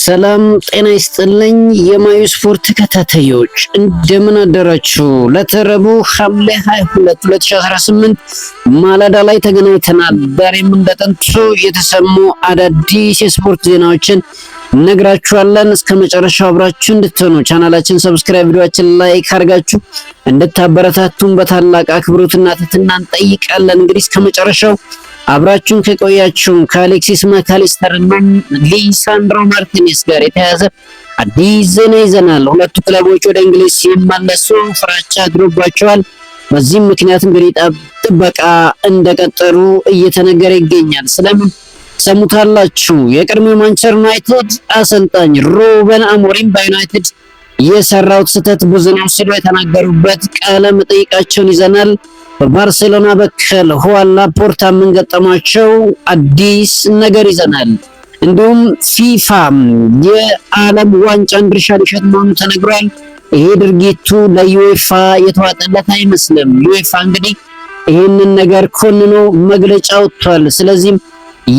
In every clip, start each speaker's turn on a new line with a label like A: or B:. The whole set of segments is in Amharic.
A: ሰላም ጤና ይስጥልኝ። የማዩ ስፖርት ተከታታዮች እንደምን አደራችሁ? ለተረቡ ሐምሌ 22 2018 ማለዳ ላይ ተገናኝተናል። ዛሬም እንደጥንቱ የተሰሙ አዳዲስ የስፖርት ዜናዎችን እነግራችኋለን። እስከ መጨረሻው አብራችሁ እንድትሆኑ ቻናላችን subscribe፣ ቪዲዮአችን like አድርጋችሁ እንድታበረታቱን በታላቅ አክብሮትና ትህትና እንጠይቃለን። እንግዲህ እስከ መጨረሻው አብራችሁን ከቆያችሁ ከአሌክሲስ ማካሊስተር እና ሊሳንድሮ ማርቲኔስ ጋር የተያያዘ አዲስ ዜና ይዘናል። ሁለቱ ክለቦች ወደ እንግሊዝ ሲመለሱ ፍራቻ አድሮባቸዋል። በዚህም ምክንያት እንግዲህ ጥበቃ እንደቀጠሩ እየተነገረ ይገኛል። ስለምን ሰሙታላችሁ። የቀድሞ ማንቸስተር ዩናይትድ አሰልጣኝ ሩበን አሞሪም በዩናይትድ የሰራው ስህተት ብዙ ነው ሲሉ የተናገሩበት ቃለ መጠይቃቸውን ይዘናል። በባርሴሎና በኩል ሁዋን ላፖርታ ምን ገጠማቸው? አዲስ ነገር ይዘናል። እንዲሁም ፊፋ የዓለም ዋንጫን ድርሻ ሊሸጥ መሆኑ ተነግሯል። ይሄ ድርጊቱ ለዩኤፋ የተዋጠለት አይመስልም። ዩኤፋ እንግዲህ ይህንን ነገር ኮንኖ መግለጫ ወጥቷል። ስለዚህም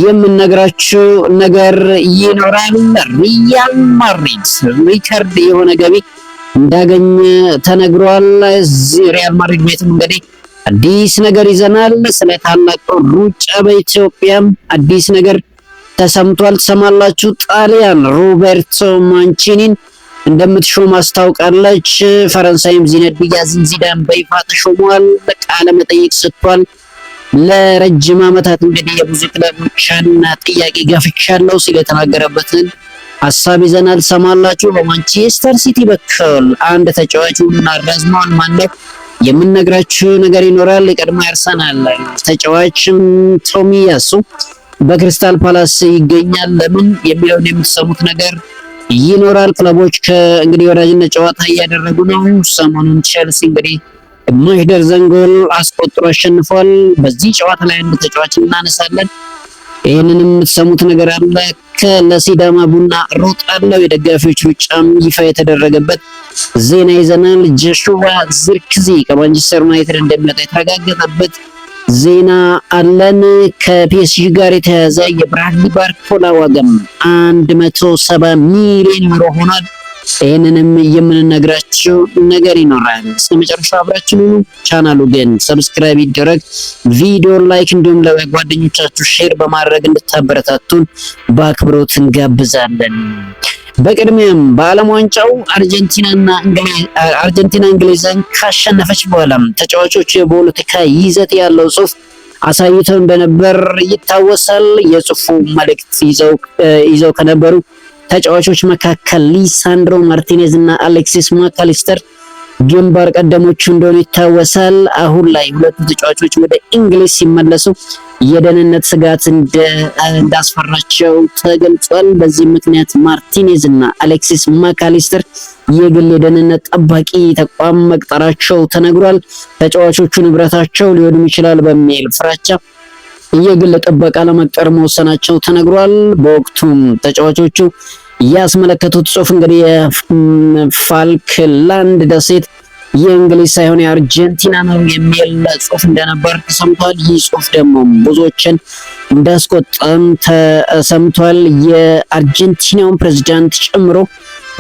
A: የምነግራችሁ ነገር ይኖራል። ሪያል ማድሪድ ሪከርድ የሆነ ገቢ እንዳገኘ ተነግሯል። እዚህ ሪያል ማድሪድ ቤትም እንግዲህ አዲስ ነገር ይዘናል። ስለ ታላቁ ሩጫ በኢትዮጵያም አዲስ ነገር ተሰምቷል። ትሰማላችሁ። ጣሊያን ሮቤርቶ ማንቺኒን እንደምትሾም አስታውቃለች። ፈረንሳይም ዚነዲን ዚዳን በይፋ ተሾሟል። ቃለ መጠይቅ ሰጥቷል። ለረጅም ዓመታት እንግዲህ የብዙ ክለቦችን ጥያቄ ገፍቻለሁ ሲል የተናገረበትን ሀሳብ ይዘናል። ትሰማላችሁ። በማንቸስተር ሲቲ በኩል አንድ ተጫዋች ውሉን አራዝመዋል። ማነው የምነግራችሁ ነገር ይኖራል። የቀድሞ ያርሰናል ተጫዋችም ቶሚያሱ በክሪስታል ፓላስ ይገኛል። ለምን የሚለውን የምትሰሙት ነገር ይኖራል። ክለቦች ከእንግዲህ ወዳጅነት ጨዋታ እያደረጉ ነው። ሰሞኑን ቼልሲ እንግዲህ ግማሽ ደርዘን ጎል አስቆጥሮ አሸንፏል። በዚህ ጨዋታ ላይ አንድ ተጫዋች እናነሳለን። ይህንን የምትሰሙት ነገር አለ። ከለሲዳማ ቡና ሮጣለው የደጋፊዎች ሩጫም ይፋ የተደረገበት ዜና ይዘናል። ጆሹዋ ዝርክዚ ከማንቸስተር ዩናይትድ እንደሚወጣ የተረጋገጠበት ዜና አለን። ከፒኤስጂ ጋር የተያያዘ የብራድሊ ባርኮላ ዋጋም 170 ሚሊዮን ዩሮ ሆኗል። ይህንንም የምንነግራችሁ ነገር ይኖራል። እስከ መጨረሻው አብራችን ሁኑ። ቻናሉ ግን subscribe ይደረግ፣ ቪዲዮ like፣ እንዲሁም ለጓደኞቻችሁ share በማድረግ እንድታበረታቱን በአክብሮት እንጋብዛለን። በቅድሚያም በዓለም ዋንጫው አርጀንቲና እንግሊዝን ካሸነፈች በኋላም ተጫዋቾቹ የፖለቲካ ይዘት ያለው ጽሑፍ አሳይተው እንደነበር ይታወሳል። የጽሑፉ መልእክት ይዘው ከነበሩ ተጫዋቾች መካከል ሊሳንድሮ ማርቲኔዝ እና አሌክሲስ ማካሊስተር ግንባር ቀደሞቹ እንደሆኑ ይታወሳል። አሁን ላይ ሁለቱ ተጫዋቾች ወደ እንግሊዝ ሲመለሱ የደህንነት ስጋት እንዳስፈራቸው ተገልጿል። በዚህ ምክንያት ማርቲኔዝ እና አሌክሲስ ማካሊስተር የግል የደህንነት ጠባቂ ተቋም መቅጠራቸው ተነግሯል። ተጫዋቾቹ ንብረታቸው ሊወድም ይችላል በሚል ፍራቻ የግል ጥበቃ ለመቅጠር መወሰናቸው ተነግሯል። በወቅቱም ተጫዋቾቹ ያስመለከቱት ጽሑፍ እንግዲህ የፋልክላንድ ደሴት የእንግሊዝ ሳይሆን የአርጀንቲና ነው የሚል ጽሑፍ እንደነበር ተሰምቷል። ይህ ጽሑፍ ደግሞ ብዙዎችን እንዳስቆጠም ተሰምቷል። የአርጀንቲናውን ፕሬዝዳንት ጨምሮ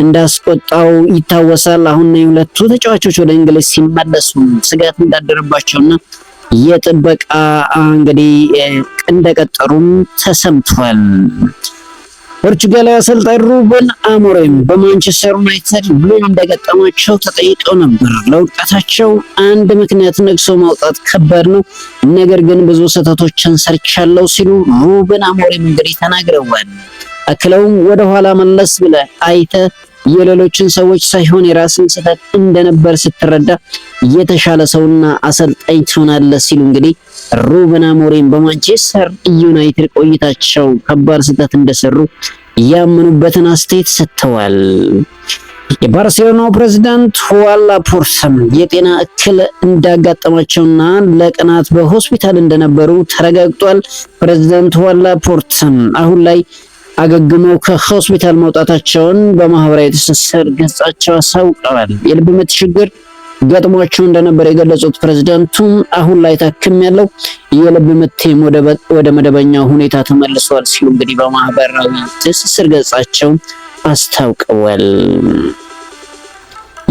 A: እንዳስቆጣው ይታወሳል። አሁን የሁለቱ ተጫዋቾች ወደ እንግሊዝ ሲመለሱ ስጋት እንዳደረባቸውና የጥበቃ እንግዲህ እንደቀጠሩም ተሰምቷል። ፖርቹጋላዊ አሰልጣኝ ሩበን አሞሪም በማንቸስተር ዩናይትድ ምን እንደገጠማቸው ተጠይቀው ነበር። ለውድቀታቸው አንድ ምክንያት ነቅሶ ማውጣት ከባድ ነው፣ ነገር ግን ብዙ ስህተቶችን ሰርቻለሁ ሲሉ ሩበን አሞሪም እንግዲህ ተናግረዋል። አክለውም ወደ ኋላ መለስ ብለህ አይተህ የሌሎችን ሰዎች ሳይሆን የራስን ስህተት እንደነበር ስትረዳ የተሻለ ሰውና አሰልጣኝ ትሆናለህ ሲሉ እንግዲህ ሩበን አሞሪም በማንቸስተር ዩናይትድ ቆይታቸው ከባድ ስህተት እንደሰሩ ያመኑበትን አስተያየት ሰጥተዋል። የባርሴሎናው ፕሬዝዳንት ሁዋን ላፖርታም የጤና እክል እንዳጋጠማቸውና ለቀናት በሆስፒታል እንደነበሩ ተረጋግጧል። ፕሬዝዳንት ሁዋን ላፖርታም አሁን ላይ አገግመው ከሆስፒታል መውጣታቸውን በማህበራዊ ትስስር ገጻቸው አሳውቀዋል። የልብ ምት ችግር ገጥሟቸው እንደነበር የገለጹት ፕሬዝዳንቱም አሁን ላይ ታክሜያለሁ፣ የልብ ምቴም ወደ መደበኛ ሁኔታ ተመልሷል ሲሉ እንግዲህ በማህበራዊ ትስስር ገጻቸው አስታውቀዋል።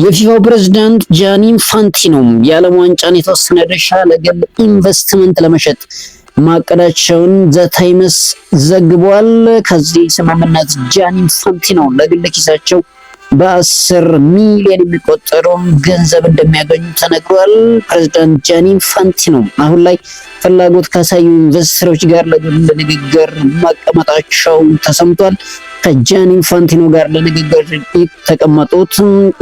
A: የፊፋው ፕሬዝዳንት ጃኒ ኢንፋንቲኖ የዓለም ዋንጫን የተወሰነ ድርሻ ለግል ኢንቨስትመንት ለመሸጥ ማቀዳቸውን ዘ ታይምስ ዘግቧል። ከዚህ ስምምነት ጃኒ ኢንፋንቲኖ ለግል ኪሳቸው በ10 ሚሊዮን የሚቆጠረውን ገንዘብ እንደሚያገኙ ተነግሯል። ፕሬዝዳንት ጃኒ ኢንፋንቲኖ አሁን ላይ ፍላጎት ካሳዩ ኢንቨስተሮች ጋር ለግል ንግግር መቀመጣቸው ተሰምቷል። ከጃኒ ኢንፋንቲኖ ጋር ለንግግር የተቀመጡት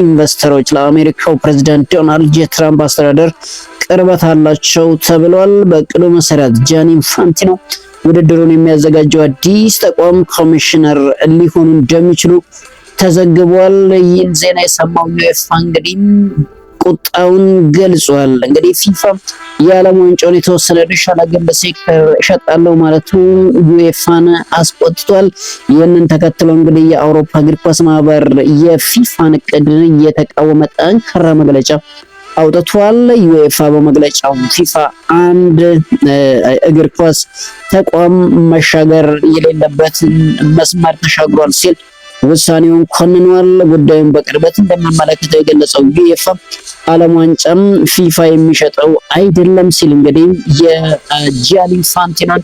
A: ኢንቨስተሮች ለአሜሪካው ፕሬዝዳንት ዶናልድ ጄ ትራምፕ አስተዳደር ቅርበት አላቸው ተብሏል። በእቅዱ መሰረት ጃኒ ኢንፋንቲኖ ውድድሩን የሚያዘጋጀው አዲስ ተቋም ኮሚሽነር ሊሆኑ እንደሚችሉ ተዘግቧል። ይህን ዜና የሰማው ዩኤፋ እንግዲህ ቁጣውን ገልጿል። እንግዲህ ፊፋ የዓለም ዋንጫውን የተወሰነ ድርሻ ለግል ሴክተር እሸጣለሁ ማለቱ ዩኤፋን አስቆጥቷል። ይህንን ተከትሎ እንግዲህ የአውሮፓ እግር ኳስ ማህበር የፊፋን እቅድ እየተቃወመ ጠንካራ መግለጫ አውጥቷል። ዩኤፋ በመግለጫው ፊፋ አንድ እግር ኳስ ተቋም መሻገር የሌለበትን መስመር ተሻግሯል ሲል ውሳኔውን ኮንኗል። ጉዳዩን በቅርበት እንደሚመለከተው የገለጸው ዩኤፋ ዓለም ዋንጫም ፊፋ የሚሸጠው አይደለም ሲል እንግዲህ የጂያኒ ኢንፋንቲኖን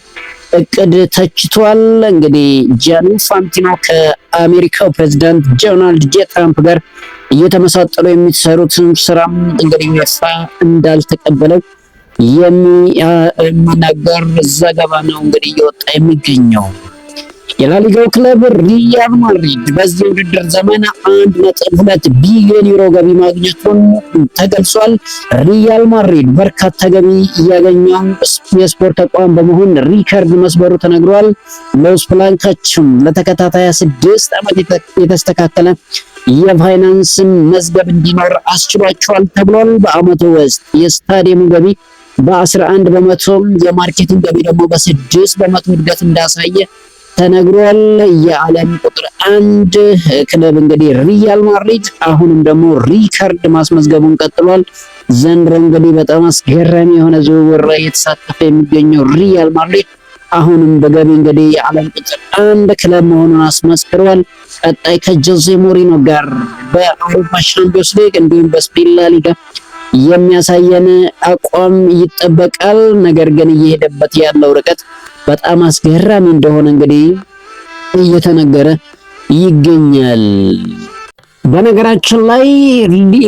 A: እቅድ ተችቷል። እንግዲህ ጂያኒ ኢንፋንቲኖ ከአሜሪካው ፕሬዝዳንት ዶናልድ ጄ ትራምፕ ጋር እየተመሳጠሉ የሚሰሩትን ስራም እንግዲህ ዩኤፋ እንዳልተቀበለው የሚናገር ዘገባ ነው እንግዲህ እየወጣ የሚገኘው። የላሊጋው ክለብ ሪያል ማድሪድ በዚህ ውድድር ዘመን 1.2 ቢሊዮን ዩሮ ገቢ ማግኘቱን ተገልጿል። ሪያል ማድሪድ በርካታ ገቢ እያገኘው የስፖርት ተቋም በመሆን ሪከርድ መስበሩ ተነግሯል። ሎስ ብላንኮችም ለተከታታይ 6 ዓመት የተስተካከለ የፋይናንስ መዝገብ እንዲኖር አስችሏቸዋል ተብሏል። በአመቱ ውስጥ የስታዲየሙ ገቢ በ11%፣ የ marketing ገቢ ደግሞ በ6% እድገት እንዳሳየ ተነግሯል። የዓለም ቁጥር አንድ ክለብ እንግዲህ ሪያል ማድሪድ አሁንም ደግሞ ሪከርድ ማስመዝገቡን ቀጥሏል። ዘንድሮ እንግዲህ በጣም አስገራሚ የሆነ ዝውውር ላይ የተሳተፈ የሚገኘው ሪያል ማድሪድ አሁንም በገቢ እንግዲህ የዓለም ቁጥር አንድ ክለብ መሆኑን አስመስክሯል። ቀጣይ ከጆዜ ሞሪኖ ጋር በአውሮፓ ሻምፒዮንስ ሊግ እንዲሁም በስፔን ላሊጋ የሚያሳየን አቋም ይጠበቃል። ነገር ግን እየሄደበት ያለው ርቀት በጣም አስገራሚ እንደሆነ እንግዲህ እየተነገረ ይገኛል። በነገራችን ላይ እንግዲህ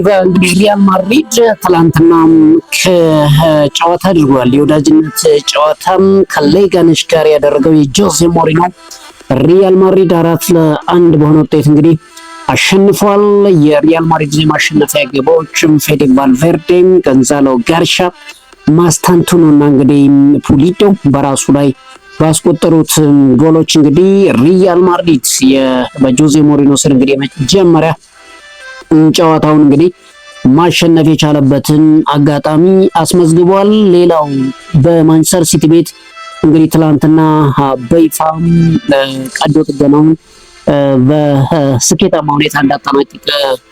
A: ሪያል ማድሪድ ትላንትና ከጨዋታ አድርጓል። የወዳጅነት ጨዋታም ከሌጋኔስ ጋር ያደረገው የጆዜ ሞሪኖ ሪያል ማድሪድ 4-1 በሆነ ውጤት እንግዲህ አሸንፏል። የሪያል ማድሪድ የማሸነፊያ ግቦችም ፌዴ ቫልቬርዴም፣ ጎንዛሎ ጋርሻ፣ ማስታንቱኖ እና እንግዲህ ፑሊዶ በራሱ ላይ ባስቆጠሩት ጎሎች እንግዲህ ሪያል ማድሪድ በጆዜ ሞሪኖ ስር እንግዲህ የመጀመሪያ ጨዋታውን እንግዲህ ማሸነፍ የቻለበትን አጋጣሚ አስመዝግቧል። ሌላው በማንቸስተር ሲቲ ቤት እንግዲህ ትላንትና በይፋም ቀዶ ጥገናውን በስኬታማ ሁኔታ እንዳጠናቀቀ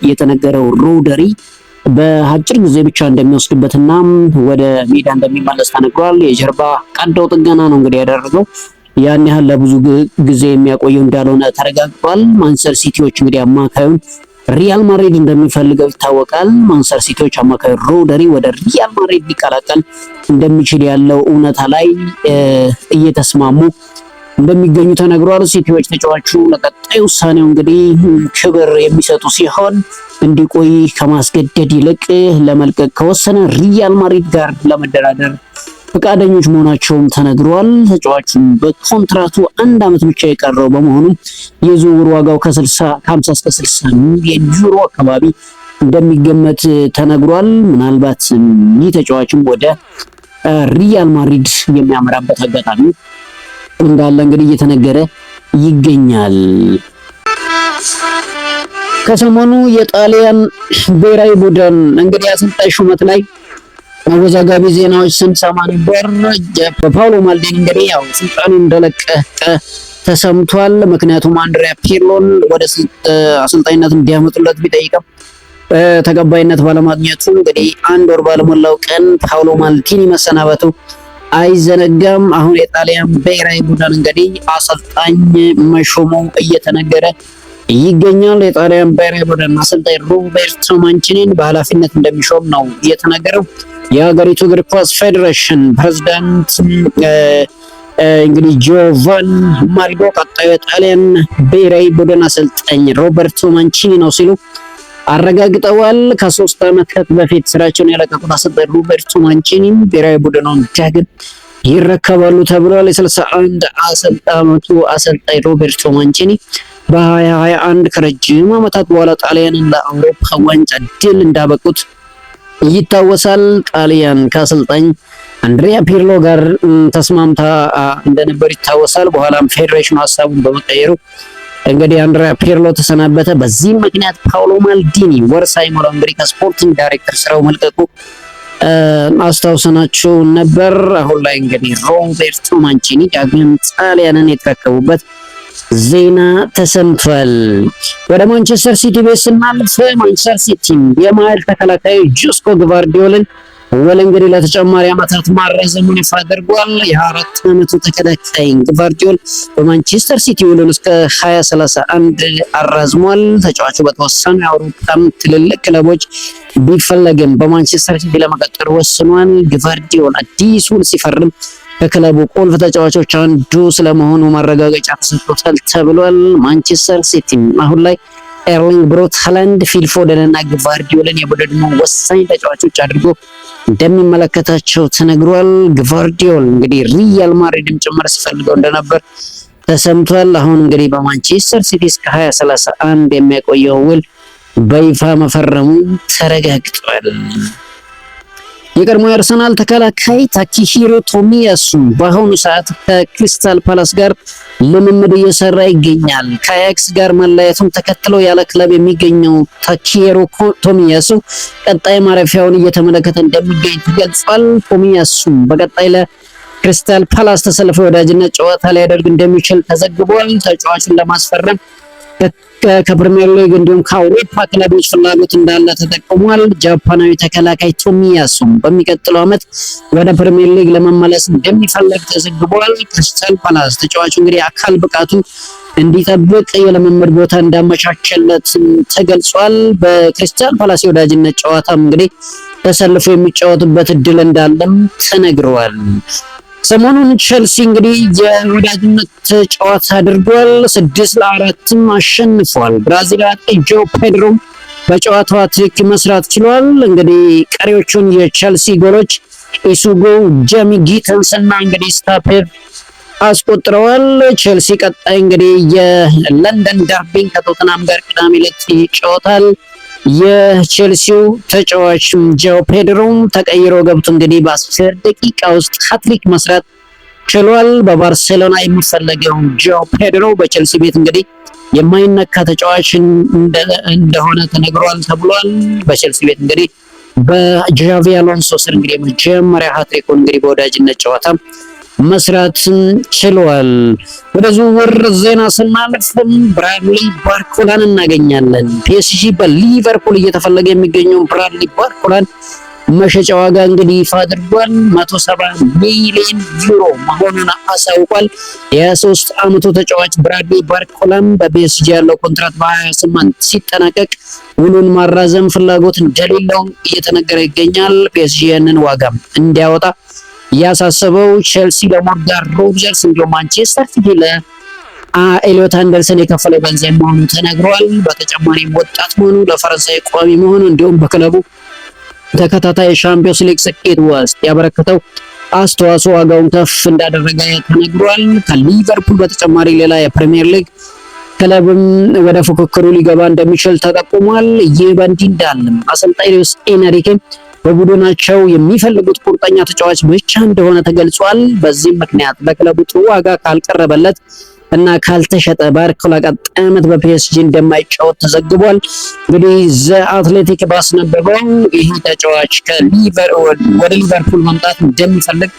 A: የተነገረው ሮድሪ በአጭር ጊዜ ብቻ እንደሚወስድበትና ወደ ሜዳ እንደሚመለስ ተነግሯል። የጀርባ ቀዶ ጥገና ነው እንግዲህ ያደረገው። ያን ያህል ለብዙ ጊዜ የሚያቆየው እንዳልሆነ ተረጋግጧል። ማንቸስተር ሲቲዎች እንግዲህ አማካዩን ሪያል ማድሪድ እንደሚፈልገው ይታወቃል። ማንቸስተር ሲቲዎች አማካዩ ሮድሪ ወደ ሪያል ማድሪድ ሊቀላቀል እንደሚችል ያለው እውነታ ላይ እየተስማሙ እንደሚገኙ ተነግሯል። ሲቲዎች ተጫዋቹ ለቀጣይ ውሳኔው እንግዲህ ክብር የሚሰጡ ሲሆን እንዲቆይ ከማስገደድ ይልቅ ለመልቀቅ ከወሰነ ሪያል ማድሪድ ጋር ለመደራደር ፈቃደኞች መሆናቸውም ተነግሯል። ተጫዋቹም በኮንትራቱ አንድ ዓመት ብቻ የቀረው በመሆኑ የዝውውር ዋጋው ከ50 እስከ 60 ሚሊዮን ዩሮ አካባቢ እንደሚገመት ተነግሯል። ምናልባት ይህ ተጫዋችም ወደ ሪያል ማድሪድ የሚያመራበት አጋጣሚ እንዳለ እንግዲህ እየተነገረ ይገኛል። ከሰሞኑ የጣሊያን ብሔራዊ ቡድን እንግዲህ አሰልጣኝ ሹመት ላይ አወዛጋቢ ዜናዎች ስንሰማ ነበር። ፓውሎ ማልዲኒ እንግዲህ ያው ስልጣኑን እንደለቀቀ ተሰምቷል። ምክንያቱም አንድሪያ ፒርሎን ወደ አሰልጣኝነት እንዲያመጡለት ቢጠይቅም ተቀባይነት ባለማግኘቱ እንግዲህ አንድ ወር ባልሞላው ቀን ፓውሎ ማልዲኒ መሰናበቱ አይዘነጋም። አሁን የጣሊያን ብሔራዊ ቡድን እንግዲህ አሰልጣኝ መሾሙ እየተነገረ ይገኛል። የጣሊያን ብሔራዊ ቡድን አሰልጣኝ ሮቤርቶ ማንቺኒን በኃላፊነት እንደሚሾም ነው እየተነገረው። የሀገሪቱ እግር ኳስ ፌዴሬሽን ፕሬዝዳንት እንግዲህ ጂዮቫኒ ማልጎ ቀጣዩ የጣሊያን ብሔራዊ ቡድን አሰልጣኝ ሮበርቶ ማንቺኒ ነው ሲሉ አረጋግጠዋል። ከ3 ዓመታት በፊት ስራቸውን የለቀቁት አሰልጣኝ ሮበርቶ ማንቺኒ ብሔራዊ ቡድኑን ዳግም ይረከባሉ ተብሏል። የ61 ዓመቱ አሰልጣኝ ሮቤርቶ ማንቺኒ በ2021 ከረጅም ዓመታት በኋላ ጣሊያንን ለአውሮፓ ዋንጫ ድል እንዳበቁት ይታወሳል። ጣሊያን ከአሰልጣኝ አንድሪያ ፒርሎ ጋር ተስማምታ እንደነበር ይታወሳል። በኋላም ፌዴሬሽኑ ሀሳቡን በመቀየሩ እንግዲህ አንድሪያ ፒርሎ ተሰናበተ። በዚህም ምክንያት ፓውሎ ማልዲኒ ወር ሳይሞላው እንግዲህ ከ sporting director ስራው መልቀቁ አስታውሰናችሁ ነበር። አሁን ላይ እንግዲህ ሮቤርቶ ማንቺኒ ዳግም ጣሊያንን የተረከቡበት ዜና ተሰምቷል። ወደ ማንቸስተር ሲቲ ቤት ስናልፍ ማንቸስተር ሲቲ የመሀል ተከላካዩ ጆስኮ ግቫርዲዮልን ውል እንግዲህ ለተጨማሪ ዓመታት ማራዘሙን ይፋ አድርጓል። የ24 ዓመቱ ተከላካይ ግቫርዲዮል በማንቸስተር ሲቲ ውሉን እስከ 2031 አራዝሟል። ተጫዋቹ በተወሰኑ የአውሮፓም ትልልቅ ክለቦች ቢፈለግም በማንቸስተር ሲቲ ለመቀጠል ወስኗል። ግቫርዲዮል አዲስ ውል ሲፈርም ከክለቡ ቁልፍ ተጫዋቾች አንዱ ስለመሆኑ ማረጋገጫ ተሰጥቶታል ተብሏል። ማንቸስተር ሲቲ አሁን ላይ ኤርሊንግ ብሮት ሃላንድ፣ ፊል ፎደን እና ግቫርዲዮልን የቡድኑ ወሳኝ ተጫዋቾች አድርጎ እንደሚመለከታቸው ተነግሯል። ግቫርዲዮል እንግዲህ ሪያል ማድሪድም ጭምር ሲፈልገው እንደነበር ተሰምቷል። አሁን እንግዲህ በማንቸስተር ሲቲ እስከ 2031 የሚያቆየው ውል በይፋ መፈረሙ ተረጋግጧል። የቀድሞ የአርሰናል ተከላካይ ታኪሂሮ ቶሚያሱ በአሁኑ ሰዓት ከክሪስታል ፓላስ ጋር ልምምድ እየሰራ ይገኛል። ከአያክስ ጋር መለያየቱን ተከትሎ ያለ ክለብ የሚገኘው ታኪሂሮ ቶሚያሱ ቀጣይ ማረፊያውን እየተመለከተ እንደሚገኝ ተገልጿል። ቶሚያሱ በቀጣይ ለክሪስታል ፓላስ ተሰልፎ የወዳጅነት ጨዋታ ሊያደርግ እንደሚችል ተዘግቧል። ተጫዋቹን ለማስፈረም ከፕሪሚየር ሊግ እንዲሁም ከአውሮፓ ክለቦች ፍላጎት እንዳለ ተጠቁሟል። ጃፓናዊ ተከላካይ ቶሚያሱም በሚቀጥለው ዓመት ወደ ፕሪሚየር ሊግ ለመመለስ እንደሚፈለግ ተዘግቧል። ክሪስታል ፓላስ ተጫዋቹ እንግዲህ አካል ብቃቱ እንዲጠብቅ የልምምድ ቦታ እንዳመቻቸለት ተገልጿል። በክሪስታል ፓላስ የወዳጅነት ጨዋታም እንግዲህ ተሰልፎ የሚጫወትበት እድል እንዳለም ተነግሯል። ሰሞኑን ቸልሲ እንግዲህ የወዳጅነት ጨዋታ አድርጓል። 6-4ም አሸንፏል። ብራዚል አጥቂ ጆ ፔድሮ በጨዋታው ሃትሪክ መስራት ችሏል። እንግዲህ ቀሪዎቹን የቸልሲ ጎሎች ኢሱጎ፣ ጀሚ ጊተንስ እና እንግዲህ ስታፔር አስቆጥረዋል። ቸልሲ ቀጣይ እንግዲህ የለንደን ደርቢን ከቶተንሃም ጋር ቅዳሜ ዕለት ይጫወታል። የቼልሲው ተጫዋች ጆ ፔድሮም ተቀይሮ ገብቶ እንግዲህ በ10 ደቂቃ ውስጥ ሃትሪክ መስራት ችሏል። በባርሴሎና የሚፈለገው ጆ ፔድሮ በቼልሲ ቤት እንግዲህ የማይነካ ተጫዋች እንደሆነ ተነግሯል ተብሏል። በቼልሲ ቤት እንግዲህ በጃቪ አሎንሶ ስር እንግዲህ የመጀመሪያ ሃትሪኩን እንግዲህ በወዳጅነት ጨዋታ መስራት ችሏል። ወደ ዝውውር ዜና ስናልፍ ብራድሊ ባርኮላን እናገኛለን። ፒኤስጂ በሊቨርፑል እየተፈለገ የሚገኘውን ብራድሊ ባርኮላን መሸጫ ዋጋ እንግዲህ ይፋ አድርጓል። 170 ሚሊዮን ዩሮ መሆኑን አሳውቋል። የ23 ዓመቱ ተጫዋች ብራድሊ ባርኮላም በፒኤስጂ ያለው ኮንትራት በ28 ሲጠናቀቅ ውሉን ማራዘም ፍላጎት እንደሌለው እየተነገረ ይገኛል። ፒኤስጂ ያንን ዋጋ እንዲያወጣ ያሳሰበው ቼልሲ ለሞርጋን ሮጀርስ እንዲሁም ማንቸስተር ሲቲ ለኤሊዮት አንደርሰን የከፈለው ገንዘብ መሆኑ ተነግሯል። በተጨማሪም ወጣት መሆኑ፣ ለፈረንሳይ ቋሚ መሆኑ እንዲሁም በክለቡ ተከታታይ የሻምፒዮንስ ሊግ ስኬት ውስጥ ያበረከተው አስተዋጽኦ ዋጋውን ከፍ እንዳደረገ ተነግሯል። ከሊቨርፑል በተጨማሪ ሌላ የፕሪሚየር ሊግ ክለብም ወደ ፉክክሩ ሊገባ እንደሚችል ተጠቁሟል። ይህ በእንዲህ እንዳለም አሰልጣኝ ሉዊስ ኤንሪኬ በቡድናቸው የሚፈልጉት ቁርጠኛ ተጫዋች ብቻ እንደሆነ ተገልጿል። በዚህም ምክንያት በክለቡ ጥሩ ዋጋ ካልቀረበለት እና ካልተሸጠ ባርኮላ ቀጣይ ዓመት በፒኤስጂ እንደማይጫወት ተዘግቧል። እንግዲህ ዘ አትሌቲክ ባስነበበው ይህ ተጫዋች ወደ ሊቨርፑል መምጣት እንደሚፈልግ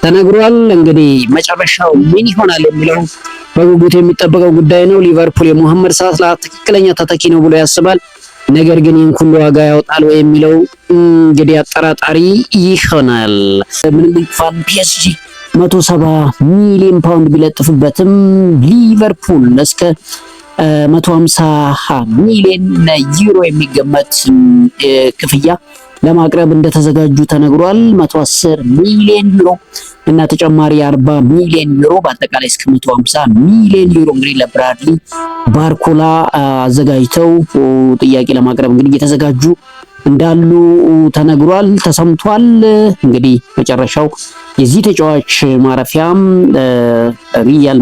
A: ተነግሯል። እንግዲህ መጨረሻው ምን ይሆናል የሚለው በጉጉት የሚጠበቀው ጉዳይ ነው። ሊቨርፑል የሞሐመድ ሳላህ ትክክለኛ ተተኪ ነው ብሎ ያስባል። ነገር ግን ይህን ሁሉ ዋጋ ያወጣል ወይ የሚለው እንግዲህ አጠራጣሪ ይሆናል። ምንም እንኳን ፒኤስጂ 170 ሚሊዮን ፓውንድ ቢለጥፍበትም ሊቨርፑል እስከ 150 ሚሊዮን ዩሮ የሚገመት ክፍያ ለማቅረብ እንደተዘጋጁ ተነግሯል። 110 ሚሊዮን ዩሮ እና ተጨማሪ 40 ሚሊዮን ዩሮ በአጠቃላይ እስከ 150 ሚሊዮን ዩሮ እንግዲህ ለብራድሊ ባርኮላ አዘጋጅተው ጥያቄ ለማቅረብ እንግዲህ እየተዘጋጁ እንዳሉ ተነግሯል፣ ተሰምቷል። እንግዲህ መጨረሻው የዚህ ተጫዋች ማረፊያም ሪያል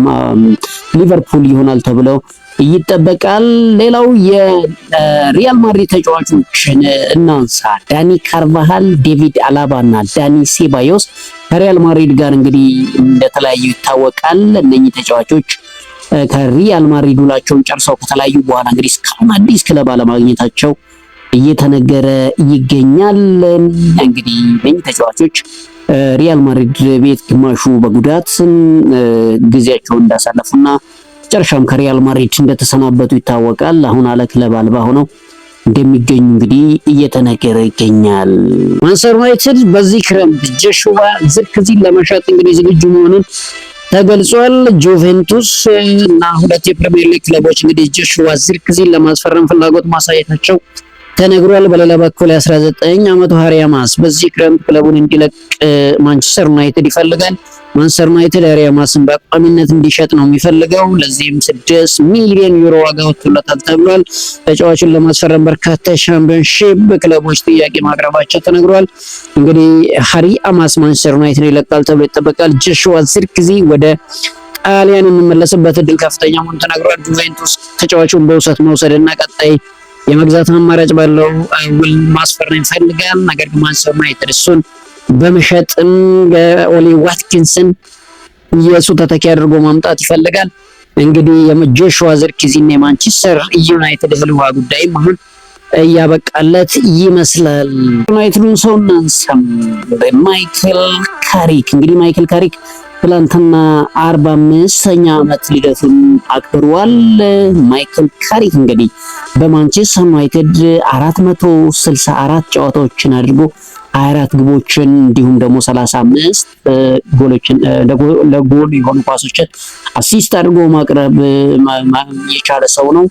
A: ሊቨርፑል ይሆናል ተብለው ይጠበቃል። ሌላው የሪያል ማድሪድ ተጫዋቾችን እናንሳ። ዳኒ ካርቫሃል፣ ዴቪድ አላባ እና ዳኒ ሴባዮስ ከሪያል ማድሪድ ጋር እንግዲህ እንደተለያዩ ይታወቃል። እነኚህ ተጫዋቾች ከሪያል ማድሪድ ውላቸውን ጨርሰው ከተለያዩ በኋላ እንግዲህ እስካሁን አዲስ ክለብ አለማግኘታቸው እየተነገረ ይገኛል። እንግዲህ እነኚህ ተጫዋቾች ሪያል ማድሪድ ቤት ግማሹ በጉዳት ጊዜያቸውን እንዳሳለፉና መጨረሻም ከሪያል ማድሪድ እንደተሰናበቱ ይታወቃል። አሁን አለ ክለብ አልባ ሆነው እንደሚገኙ እንግዲህ እየተነገረ ይገኛል። ማንቸስተር ዩናይትድ በዚህ ክረምት ጆሹዋ ዝርክዚን ለመሸጥ እንግዲህ ዝግጁ መሆኑን ተገልጿል። ጁቬንቱስ እና ሁለት የፕሪሚየር ሊግ ክለቦች እንግዲህ ጆሹዋ ዝርክዚን ለማስፈረም ፍላጎት ማሳየታቸው ተነግሯል። በሌላ በኩል የ19 ዓመቱ ሃሪ አማስ በዚህ ክረምት ክለቡን እንዲለቅ ማንቸስተር ዩናይትድ ይፈልጋል። ማንቸስተር ዩናይትድ ሃሪ አማስን በቋሚነት እንዲሸጥ ነው የሚፈልገው። ለዚህም 6 ሚሊዮን ዩሮ ዋጋ ወጥቶለታል ተብሏል። ተጫዋቹን ለማስፈረም በርካታ የሻምፒዮንሺፕ ክለቦች ጥያቄ ማቅረባቸው ተነግሯል። እንግዲህ ሃሪ አማስ ማንቸስተር ዩናይትድ ይለቃል ተብሎ ይጠበቃል። ጆሹዋ ዚርክዚ ወደ ጣሊያን የሚመለስበት እድል ከፍተኛ መሆኑ ተነግሯል። ጁቬንቱስ ተጫዋቹን በውሰት መውሰድና ቀጣይ የመግዛት አማራጭ ባለው ውል ማስፈረም ይፈልጋል። ነገር ግን ማንቸስተር ዩናይትድ እሱን በመሸጥም ኦሊ ዋትኪንስን የእሱ ተተኪ አድርጎ ማምጣት ይፈልጋል። እንግዲህ የጆሹዋ ዝርክዚና የማንቸስተር ዩናይትድ እህል ውሃ ጉዳይም አሁን እያበቃለት ይመስላል። ዩናይትዱን ሰው እናንሳም። ማይክል ካሪክ እንግዲህ ማይክል ካሪክ ትላንትና 45ኛ ዓመት ልደቱን አክብሯል። ማይክል ካሪክ እንግዲህ በማንቸስተር ዩናይትድ 464 ጨዋታዎችን አድርጎ 24 ግቦችን እንዲሁም ደግሞ 35 ጎሎችን ለጎል የሆኑ ኳሶችን assist አድርጎ ማቅረብ የቻለ ሰው ነው።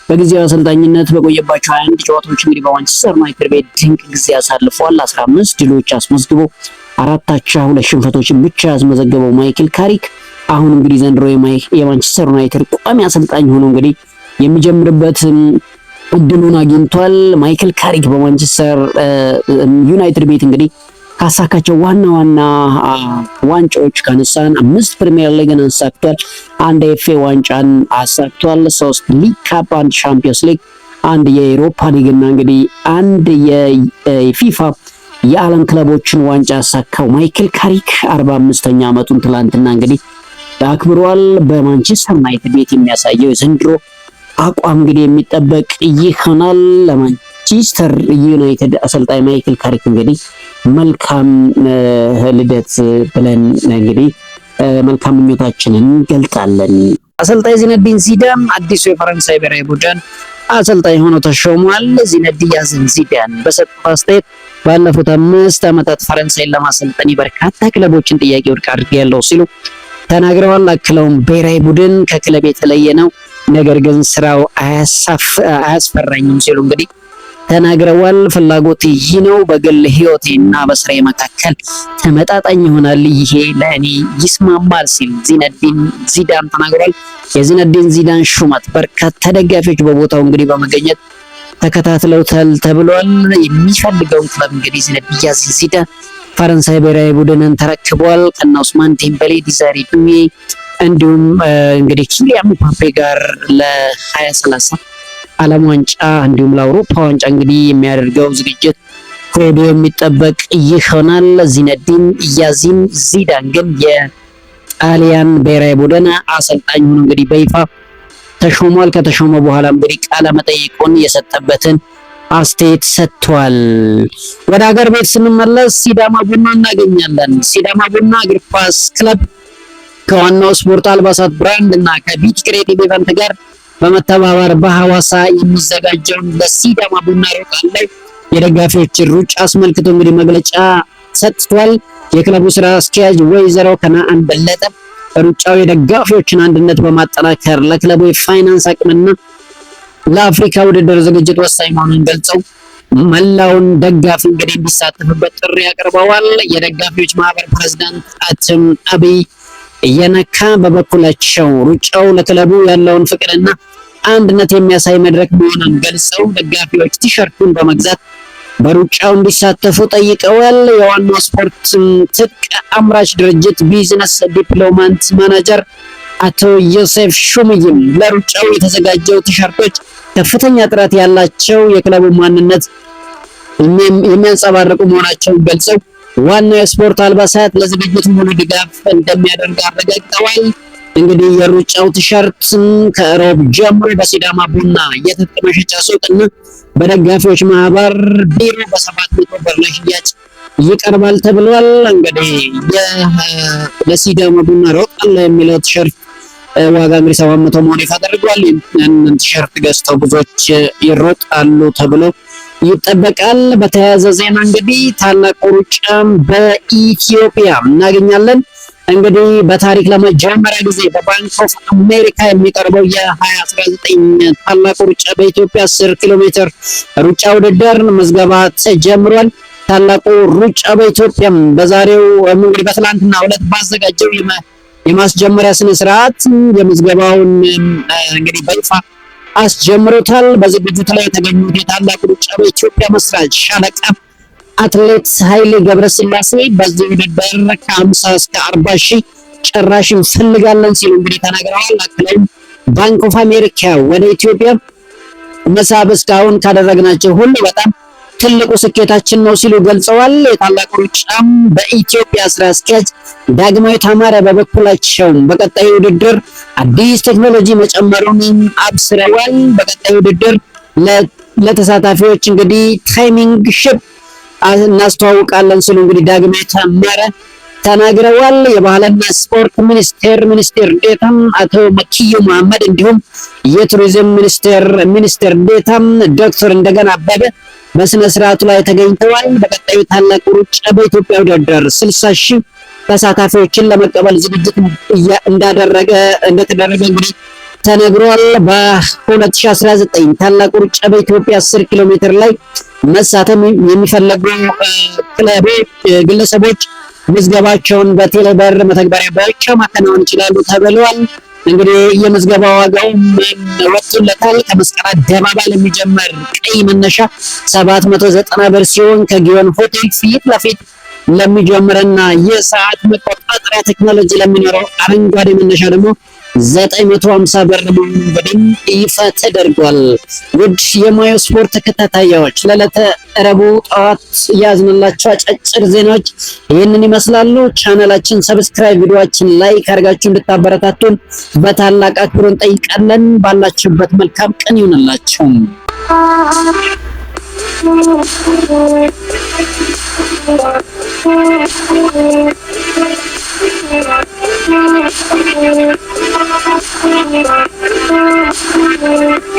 A: በጊዜያዊ አሰልጣኝነት በቆየባቸው 21 ጨዋታዎች እንግዲህ በማንቸስተር ዩናይትድ ቤት ድንቅ ጊዜ አሳልፏል። 15 ድሎች አስመዝግቦ 4 አቻ 2 ሽንፈቶችን ብቻ ያስመዘገበው ማይክል ካሪክ አሁን እንግዲህ ዘንድሮ የማንቸስተር ዩናይትድ ቋሚ አሰልጣኝ ሆኖ እንግዲህ የሚጀምርበት እድሉን አግኝቷል። ማይክል ካሪክ በማንቸስተር ዩናይትድ ቤት እንግዲህ ካሳካቸው ዋና ዋና ዋንጫዎች ካነሳን 5 ፕሪሚየር ሊግን አሳክቷል። አንድ ኤፍኤ ዋንጫን አሳክቷል። 3 ሊግ ካፕ፣ አንድ ሻምፒዮንስ ሊግ፣ አንድ የኤሮፓ ሊግ እና እንግዲህ አንድ የፊፋ የዓለም ክለቦችን ዋንጫ ያሳካው ማይክል ካሪክ 45ኛ ዓመቱን ትላንትና እንግዲህ አክብሯል። በማንቸስተር ዩናይትድ ቤት የሚያሳየው የዘንድሮ አቋም እንግዲህ የሚጠበቅ ይሆናል። ለማንቸስተር ዩናይትድ አሰልጣኝ ማይክል ካሪክ እንግዲህ መልካም ልደት ብለን እንግዲህ መልካም ምኞታችንን እንገልጣለን። አሰልጣኝ ዚነዲን ዚዳን አዲሱ የፈረንሳይ ብሔራዊ ቡድን አሰልጣኝ ሆኖ ተሾሟል። ዚነዲን ዚዳን በሰጡት አስተያየት ባለፉት 5 ዓመታት ፈረንሳይን ለማሰልጠን የበርካታ ክለቦችን ጥያቄ ውድቅ አድርጌያለሁ ሲሉ ተናግረዋል። አክለውም ብሔራዊ ቡድን ከክለብ የተለየ ነው፣ ነገር ግን ስራው አያስፈራኝም ሲሉ እንግዲህ ተናግረዋል። ፍላጎት ይህ ነው፣ በግል ህይወቴና በስራዬ መካከል ተመጣጣኝ ይሆናል፣ ይሄ ለእኔ ይስማማል ሲል ዚነዲን ዚዳን ተናግሯል። የዚነዲን ዚዳን ሹመት በርካታ ደጋፊዎች በቦታው እንግዲህ በመገኘት ተከታትለውታል ተብሏል። የሚፈልገውን ክለብ እንግዲህ ዚነዲን ዚዳን ፈረንሳይ ብሔራዊ ቡድንን ተረክቧል። ከነ ኡስማን ዴምበሌ፣ ዲዛሪ ዱዌ እንዲሁም እንግዲህ ኪሊያን ምባፔ ጋር ለ2030 ዓለም ዋንጫ እንዲሁም ለአውሮፓ ዋንጫ እንግዲህ የሚያደርገው ዝግጅት ከወዲሁ የሚጠበቅ ይሆናል። ዚነዲን ያዚን ዚዳን ግን የጣሊያን ብሔራዊ ቡድን አሰልጣኝ ሆኖ እንግዲህ በይፋ ተሾሟል። ከተሾመ በኋላ እንግዲህ ቃለ መጠይቁን የሰጠበትን አስተያየት ሰጥቷል። ወደ ሀገር ቤት ስንመለስ ሲዳማ ቡና እናገኛለን። ሲዳማ ቡና እግር ኳስ ክለብ ከዋናው ስፖርት አልባሳት ብራንድ እና ከቢት ክሬቲቭ ኢቨንት ጋር በመተባበር በሐዋሳ የሚዘጋጀውን ለሲዳማ ቡና ሮጣለሁ የደጋፊዎችን ሩጫ አስመልክቶ እንግዲህ መግለጫ ሰጥቷል። የክለቡ ስራ አስኪያጅ ወይዘሮ ከነአን በለጠ ሩጫው የደጋፊዎችን አንድነት በማጠናከር ለክለቡ የፋይናንስ አቅምና ለአፍሪካ ውድድር ዝግጅት ወሳኝ መሆኑን ገልጸው መላውን ደጋፊ እንግዲህ እንዲሳተፍበት ጥሪ አቅርበዋል። የደጋፊዎች ማህበር ፕሬዝዳንት አቶ አብይ እየነካ በበኩላቸው ሩጫው ለክለቡ ያለውን ፍቅርና አንድነት የሚያሳይ መድረክ መሆኑን ገልጸው ደጋፊዎች ቲሸርቱን በመግዛት በሩጫው እንዲሳተፉ ጠይቀዋል። የዋናው ስፖርት ትጥቅ አምራች ድርጅት business development manager አቶ ዮሴፍ ሹምይም ለሩጫው የተዘጋጀው ቲሸርቶች ከፍተኛ ጥራት ያላቸው፣ የክለቡ ማንነት የሚያንጸባርቁ መሆናቸውን ገልጸው ዋናው የስፖርት አልባሳት ለዝግጅቱ ሙሉ ድጋፍ እንደሚያደርግ አረጋግጠዋል። እንግዲህ የሩጫው ቲሸርት ከሮብ ጀምሮ በሲዳማ ቡና የትጥቅ መሸጫ ሱቅና በደጋፊዎች ማህበር ቢሮ በ700 ብር ለሽያጭ ይቀርባል ተብሏል። እንግዲህ ለሲዳማ ቡና ሮጣለሁ የሚለው ቲሸርት ዋጋ እንግዲህ 700 መሆኑ ይፋ ተደርጓል። ያንን ቲሸርት ገዝተው ብዙዎች ይሮጣሉ ተብሎ ይጠበቃል። በተያያዘ ዜና እንግዲህ ታላቁ ሩጫም በኢትዮጵያ እናገኛለን። እንግዲህ በታሪክ ለመጀመሪያ ጊዜ በ Bank of America የሚቀርበው የ2019 ታላቁ ሩጫ በኢትዮጵያ 10 ኪሎ ሜትር ሩጫ ውድድር ምዝገባ ተጀምሯል። ታላቁ ሩጫ በኢትዮጵያ በዛሬው እንግዲህ በትላንትናው ዕለት ባዘጋጀው የማስጀመሪያ ስነ ስርዓት የምዝገባውን እንግዲህ በይፋ አስጀምሮታል። በዝግጅቱ ላይ የተገኙት የታላቁ ሩጫ በኢትዮጵያ መስራች ሻለቃ አትሌት ኃይሌ ገብረስላሴ በዚህ ውድድር ከ50 እስከ 40 ሺህ ጨራሽ እንፈልጋለን ሲሉ እንግዲህ ተናግረዋል። አክለውም Bank of America ወደ ኢትዮጵያ መሳብ እስካሁን ካደረግናቸው ሁሉ በጣም ትልቁ ስኬታችን ነው ሲሉ ገልጸዋል። የታላቁ ሩጫም በኢትዮጵያ ስራ አስኪያጅ ዳግማዊ ታማረ በበኩላቸው በቀጣዩ ውድድር አዲስ ቴክኖሎጂ መጨመሩን አብስረዋል። በቀጣዩ ውድድር ለተሳታፊዎች እንግዲህ timing chip እናስተዋውቃለን ሲሉ እንግዲህ ዳግማዊ ታማረ ተናግረዋል። የባህልና ስፖርት ሚኒስቴር ሚኒስቴር ዴታም አቶ መኪዩ መሐመድ እንዲሁም የቱሪዝም ሚኒስቴር ሚኒስቴር ዴታም ዶክተር እንደገና አበበ በስነ ስርዓቱ ላይ ተገኝተዋል። በቀጣዩ ታላቁ ሩጫ በኢትዮጵያ ውድድር 60 ሺህ ተሳታፊዎችን ለመቀበል ዝግጅት እንደተደረገ እንግዲህ ተነግሯል። በ2019 ታላቁ ሩጫ በኢትዮጵያ 10 ኪሎ ሜትር ላይ መሳተፍ የሚፈልጉ ክለቦች፣ ግለሰቦች ምዝገባቸውን በቴሌብር መተግበሪያ ብቻ ማከናወን ይችላሉ ተብሏል። እንግዲህ የምዝገባ ዋጋው ወጥቶለታል። ከመስቀል አደባባይ ለሚጀምር ቀይ መነሻ 790 ብር ሲሆን ከጊዮን ሆቴል ፊት ለፊት ለሚጀምርና የሰዓት መቆጣጠሪያ ቴክኖሎጂ ለሚኖረው አረንጓዴ መነሻ ደግሞ 950 ብር መሆኑን በደንብ ይፋ ተደርጓል። ውድ የማዮ ስፖርት ተከታታዮች፣ ለዕለተ ረቡዕ ጠዋት ያዝንላችሁ አጫጭር ዜናዎች ይህንን ይመስላሉ። ቻናላችን subscribe፣ ቪዲዮአችን like አድርጋችሁ እንድታበረታቱን በታላቅ አክብሮት እንጠይቃለን። ባላችሁበት መልካም ቀን ይሁንላችሁ።
B: Thank you.